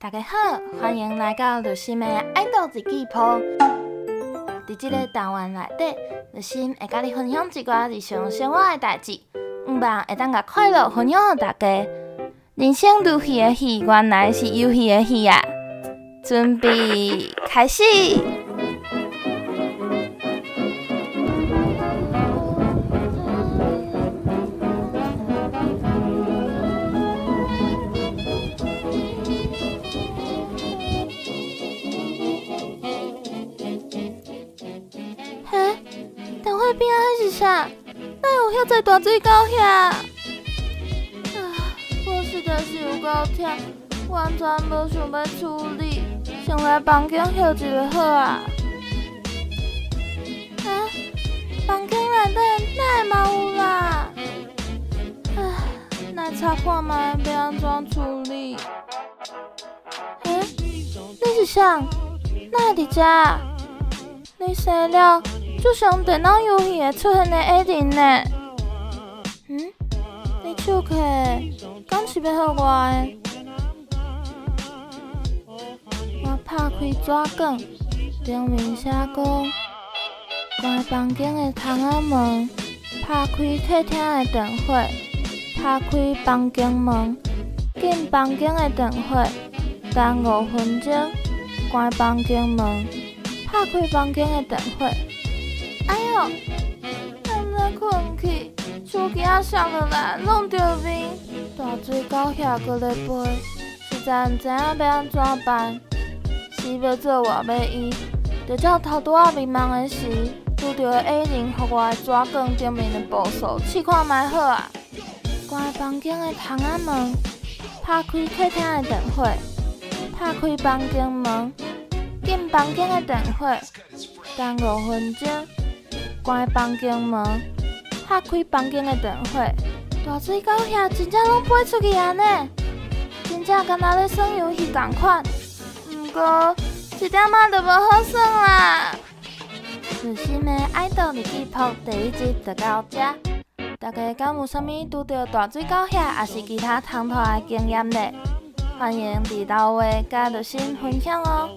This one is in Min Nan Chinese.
大家好，歡迎來到綠心的愛豆日記簿。佇這个單元內底，綠心會佮你分享一寡日常生活的代誌，向望會當共快樂分享予大家。人生如戲的戲，原來是遊戲的戲啊！準備開始。嘿，電火邊仔彼是啥？哪會有遐濟大水狗遐？啊，我實在是有夠忝，完全無想欲處理，先來房間歇一下好啊。啊，房間內底哪會嘛有啦？唉，來查看覓欲按怎處理？欸，你是誰？哪會佇遮？你生了就像電腦遊戲會出現的矮人呢？嗯？你手提的，敢是欲予我的？我拍開紙卷，頂面寫講：關房間的窗仔門，拍開客廳的電火，拍開房間門，進房間的電火，等5分鐘，關房間門，拍開房間的電火。哎喲，敢毋知睏去，手機仔摔落來，弄著面，大水狗遐閣咧飛，實在毋知影欲按怎辦。時欲做活欲醫，就照頭拄仔迷茫的時，拄著的矮人予我的紙卷頂面的步數試看覓好啊。關房間的窗仔門，拍開客廳的電火，拍開房間門，進房間的電火，等5分鐘，關房間門，拍開房間的電火，大水狗遐真正攏飛出去啊呢！真正敢若咧耍遊戲仝款，毋過一點仔都無好耍啦。綠心的愛豆日記簿第一集就到遮，大家敢有啥物拄著大水狗遐，抑是其他唐突的經驗咧？歡迎佇留話佮綠心分享哦。